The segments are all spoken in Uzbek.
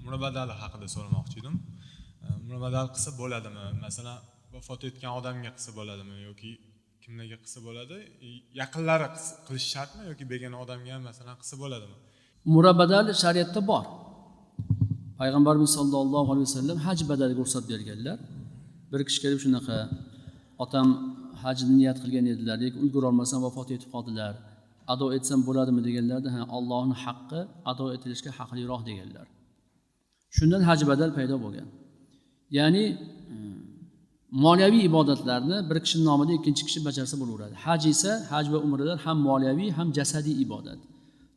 Umra badali haqida so'ramoqchi edim. Umra badal qilsa bo'ladimi? Masalan, vafot etgan odamga qilsa bo'ladimi yoki kimlarga qilsa bo'ladi? Yaqinlari qilish shartmi yoki begona odamga ham masalan qilsa bo'ladimi? Umra badal shariatda bor. Payg'ambarimiz sollallohu alayhi vasallam haj badaliga ruxsat berganlar. Bir kishi kelib shunaqa, otam hajni niyat qilgan edilar, lekin ulgura olmasdan vafot etib qoldilar. Ado etsam bo'ladimi deganlarda, ha, Allohning haqqi ado etilishga haqliroq deganlar. Shundan haj badal paydo bo'lgan. Ya'ni moliyaviy ibodatlarni bir kishining nomida ikkinchi kishi bajarsa bo'laveradi. Haj esa, haj va umralar ham moliyaviy, ham jasadiy ibodat.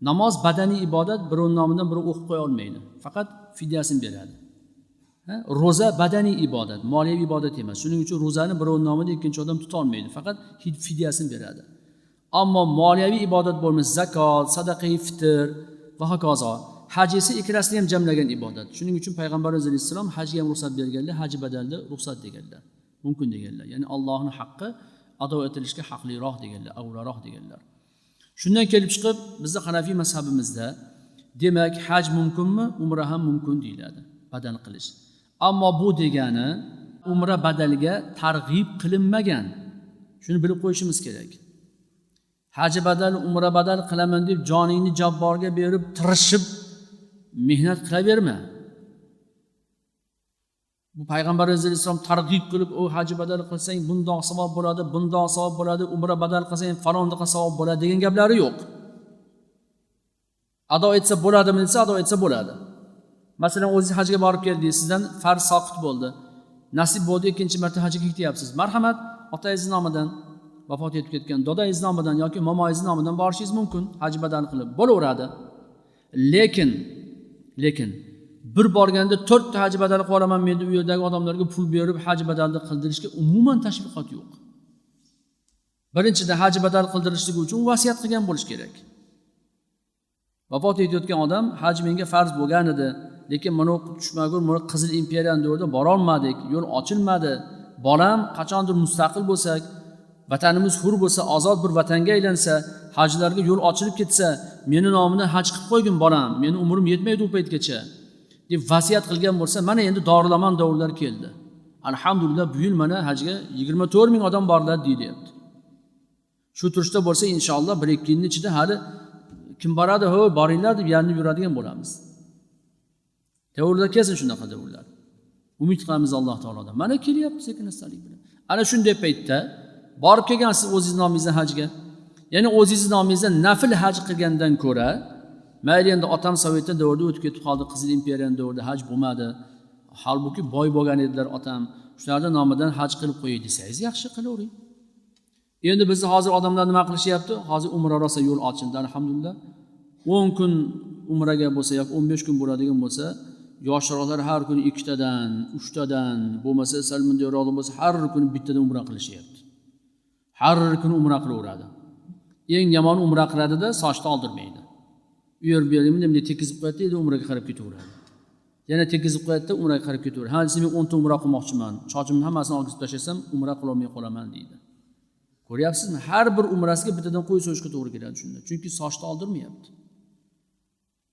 Namoz badaniy ibodat, birovning nomidan birov o'qib qo'ya olmaydi. Faqat fidyasini beradi. Ro'za badaniy ibodat, moliyaviy ibodat emas. Shuning uchun ro'zani birovning nomida ikkinchi odam tuta olmaydi, faqat fidyasini beradi. Ammo moliyaviy ibodat bo'lmasa, zakot, sadaqai fitr va hokazo. Haj esa ikkalasini ham jamlagan ibodat. Shuning uchun Payg'ambarimiz alayhissalom hajga ham ruxsat berganlar, haj badalda ruxsat deganlar. Mumkin deganlar. Ya'ni Allohning haqqi ado etilishga haqliroq deganlar, avlaroq deganlar. Shundan kelib chiqib, bizda Hanafiy mazhabimizda demak haj mumkinmi, umra ham mumkin deyiladi, badal qilish. Ammo bu degani umra badalga targ'ib qilinmagan. Shuni bilib qo'yishimiz kerak. Haj badal, umra badal qilaman deb joningni jabborga berib, tirishib mehnat qilaverma. Bu Payg'ambarimiz alayhissalom targ'ib qilib, o haj badal qilsang bundoq savob bo'ladi, bundoq savob bo'ladi, umra badal qilsang falondaqa savob bo'ladi degan gaplari yo'q. Ado etsa bo'ladimi desa, ado etsa bo'ladi. Masalan, o'zingiz hajga borib keldingiz, sizdan farz soqit bo'ldi. Nasib bo'ldi, ikkinchi marta hajga ketyapsiz. Marhamat, otangiz nomidan, vafot etib ketgan dodangiz nomidan yoki momoyingiz nomidan borishingiz mumkin, haj badal qilib bo'laveradi. Lekin bir borganda 4 ta haj badal qilib olaman men deb u yerdagi odamlarga pul berib haj badalni qildirishga umuman tashviqot yo'q. Birinchidan, haj badal qildirishligi uchun vasiyat qilgan bo'lish kerak. Vafot etayotgan odam haj menga farz bo'lgan edi, lekin mana tushmagur, mana Qizil imperiyani davrida bora olmadik, yo'l ochilmadi. Bolam qachondir mustaqil bo'lsak, vatanimiz hur bo'lsa, ozod bir vatanga aylansa, hajlarga yo'l ochilib ketsa, meni nomimdan haj qilib qo'ygin bolam, meni umrim yetmaydi u paytgacha deb vasiyat qilgan bo'lsa, mana endi dorilaman davrlar keldi. Alhamdulillah, bu yil mana hajga 24 ming odam borlar deyilyapti. Shu turishda bo'lsa inshaalloh 1-2 yilning ichida hali kim boradi, ho, boringlar deb yalinib yuradigan bo'lamiz. Davrlar kelsin, shunaqa davrlar. Umid qilamiz Alloh taolodan. Mana kelyapti sekin-astalik bilan. Ana shunday paytda borib kelgansiz o'zingiz nomingizdan hajga. Ya'ni o'zingiz nomingizdan nafl haj qilgandan ko'ra, mayli endi otam Sovetda davrida o'tib ketib qoldi, Qizil imperiyani davrida haj bo'lmadi. Holbuki boy bo'lgan edilar otam. Shularning nomidan haj qilib qo'yay desangiz, yaxshi qilavering. Endi bizni hozir odamlar nima qilishyapti? Hozir umra rosa yo'l ochildi, alhamdulillah. 10 kun umraga bo'lsa yoki 15 kun bo'ladigan bo'lsa, yoshroqlar har kuni 2 tadan, 3 tadan, bo'lmasa sal mundayroq bo'lsa har kuni bittadan umra qilishyapti. Har kuni umra qilaveradi. Eng yomon umra qiladida, sochni oldirmaydi. U yer bu yerga bunday tekizib qo'yadi, endi umraga qarab ketaveradi. Yana tekizib qo'yadi, umraga qarab ketaveradi. Ha, desa men 10 ta umra qilmoqchiman, sochimni hammasini olgizib tashlasam, umra qila olmay qolaman deydi. Ko'ryapsizmi? Har bir umrasiga bittadan qo'y so'yishga to'g'ri keladi shunda. Chunki sochni oldirmayapti.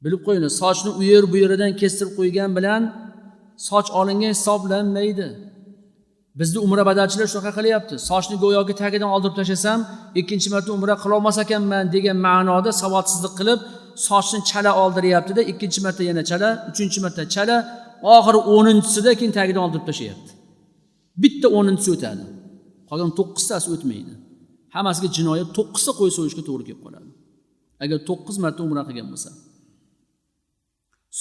Bilib qo'yinglar, sochni u yer bu yeridan kestirib qo'ygan bilan soch olingan hisoblanmaydi. Bizni umra badalchilar shunaqa qilyapti. Sochni go'yoki tagidan oldirib tashlasam, ikkinchi marta umra qila olmas ekanman degan ma'noda savodsizlik qilib, sochni chala oldiryapti-da, ikkinchi marta yana chala, uchinchi marta chala, oxiri 10-chisida keyin tagidan oldirib tashlayapti. Bitta 10-chisi o'tadi. Qolgan 9tasi o'tmaydi. Hammasiga jinoyat 9 ta qo'y so'yishga to'g'ri kelib qoladi. Agar 9 marta umra qilgan bo'lsa.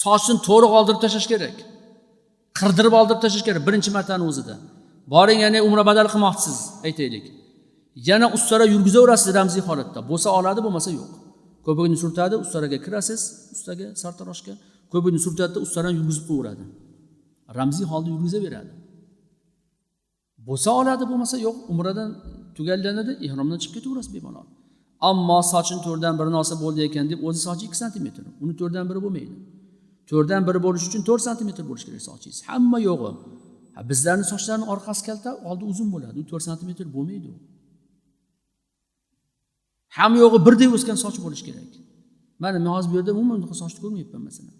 Sochni to'g'ri oldirib tashlash kerak. Qirdirib oldirib tashlash kerak birinchi martani o'zida. Boring, yana umra badal qilmoqchisiz, aytaylik. Yana ustara yurgizaverasiz ramziy holatda. Bo'lsa oladi, bo'lmasa yo'q. Ko'pigini surtadi, ustaraga kirasiz, ustaga, sartaroshga. Ko'pigini surtadi, ustarani yurgizib qo'yaveradi. Ramziy holda yurgizaveradi. Bo'lsa oladi, bo'lmasa yo'q, umradan tugallanadi, ihromdan chiqib ketaverasiz bemalol. Ammo sochini 4dan 1 olsa bo'ldi ekan deb o'zi sochi 2 santimetr, uni 4dan 1 bo'lmaydi. 4dan 1 bo'lishi uchun 4 santimetr bo'lishi kerak sochingiz. Hamma yo'g'i. Bizlarning sochlarining orqasi kalta, oldi uzun bo'ladi. U 4 santimetr bo'lmaydi u. Hamma yo'g'i birdek o'sgan soch bo'lishi kerak. Mana men hozir bu yerda umuman bunaqa sochni ko'rmayapman masalan.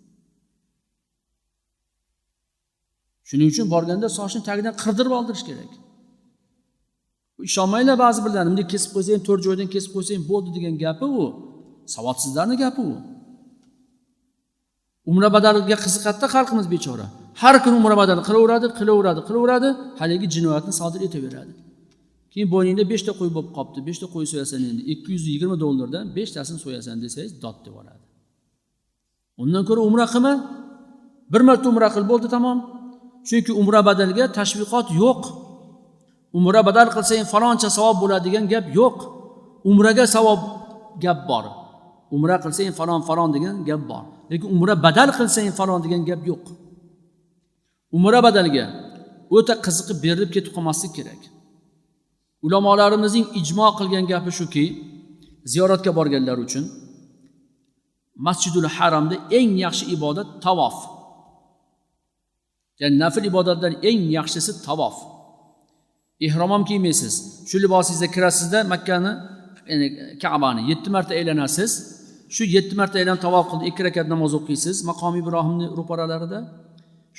Shuning uchun borganda sochni tagidan qirdirib oldirish kerak. Ishonmanglar ba'zi birlarni, bunday kesib qo'ysang, to'rt joydan kesib qo'ysang bo'ldi degan gapi u. Savodsizlarning gapi u. Umra badaliga qiziqatda xalqimiz bechora. Har kuni umra badali qilaveradi, qilaveradi, qilaveradi, haligi jinoyatni sodir etaveradi. Keyin bo'yningda 5 ta qo'y bo'lib qopti, 5 ta qo'y so'yasan endi $220 dan 5 tasini so'yasan desangiz dod deb yuboradi. Undan ko'ra umra qilma. Bir marta umra qil bo'ldi tamom. Chunki umra badaliga tashviqot yo'q. Umra badal qilsang faloncha savob bo'ladi degan gap yo'q. Umraga savob gap bor. Umra qilsang falon falon degan gap bor. Lekin umra badal qilsang falon degan gap yo'q. Umra badaliga o'ta qiziqib berilib ketib qolmaslik kerak. Ulamolarimizning ijmo qilgan gapi shuki, ziyoratga borganlar uchun Masjidul Haramda eng yaxshi ibodat tavof. Ya'ni nafl ibodatlar eng yaxshisi tavof. Ihrom ham kiymaysiz. Shu libosingizda kirasizda Makkani, ya'ni Ka'bani 7 marta aylanasiz. Shu 7 marta aylanib tavof qilib 2 rakat namoz o'qiysiz maqom Ibrohimning ro'paralarida.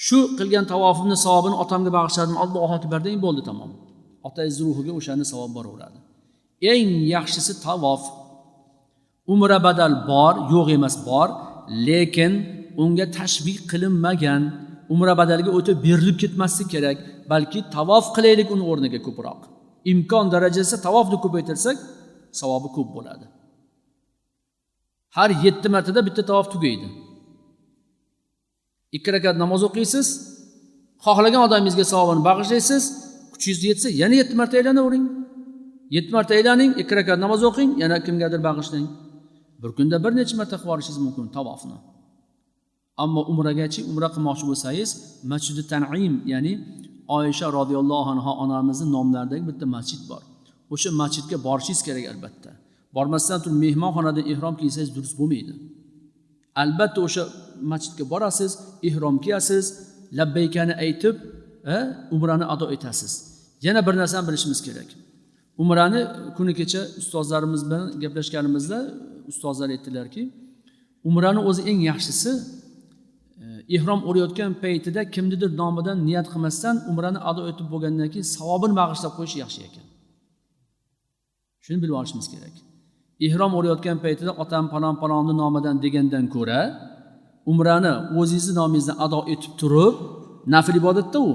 Shu qilgan tavofimni savobini otamga bag'ishladim, Allohu akbar deng bo'ldi tamom. Otangiz ruhiga o'shani savob boraveradi. Eng yaxshisi tavof. Umra badal bor, yo'q emas bor, lekin unga tashviq qilinmagan. Umra badaliga o'ta berilib ketmaslik kerak, balki tavof qilaylik uni o'rniga ko'proq. Imkon darajasida tavofni ko'paytirsak, savobi ko'p bo'ladi. Har 7 martada bitta tavof tugaydi. 2 rakat namoz o'qiysiz, xohlagan odamingizga savobini bag'ishlaysiz, kuchingiz yetsa yana 7 marta aylanavering. 7 marta aylaning, 2 rakat namoz o'qing, yana kimgadir bag'ishlang. Bir kunda bir necha marta qilib olishingiz mumkin tavofni. Ammo umragachi umra qilmoqchi bo'lsangiz, Masjidi Tan'im, ya'ni Oysha roziyallohu anha onamizning nomlaridagi bitta masjid bor. O'sha masjidga borishingiz kerak albatta. Bormasdan turib mehmonxonadan ihrom kiysangiz durust bo'lmaydi. Albatta o'sha masjidga borasiz, ihrom kiyasiz, labbaykani aytib, umrani ado etasiz. Yana bir narsani bilishimiz kerak. Umrani kuni kecha ustozlarimiz bilan gaplashganimizda ustozlar aytdilarki, umrani o'zi eng yaxshisi ihrom o'rayotgan paytida kimnidir nomidan niyat qilmasdan umrani ado etib bo'lgandan keyin savobini bag'ishlab qo'yish yaxshi ekan. Shuni bilib olishimiz kerak. Ihrom o'rayotgan paytida otam falon falonni nomidan degandan ko'ra umrani o'zingizni nomingizdan ado etib turib, nafl ibodatda u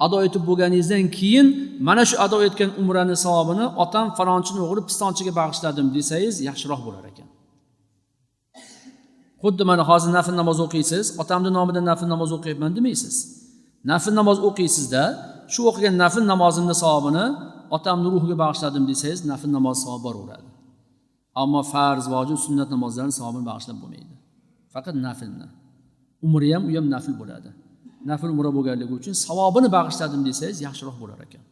ado etib bo'lganingizdan keyin mana shu ado etgan umrani savobini otam falonchini o'g'li pistonchiga bag'ishladim desangiz yaxshiroq bo'lar ekan. Xuddi mana hozir nafl namoz o'qiysiz, otamning nomidan nafl namoz o'qiyapman demaysiz. Nafl namoz o'qiysizda, shu o'qigan nafl namozimning savobini otamning ruhiga bag'ishladim desangiz, nafl namoz savobi boraveradi. Ammo farz, vojib, sunnat namozlarining savobini bag'ishlab bo'lmaydi. Faqat naflni. Umri ham u ham nafl bo'ladi. Nafl umra bo'lganligi uchun savobini bag'ishladim desangiz yaxshiroq bo'lar ekan.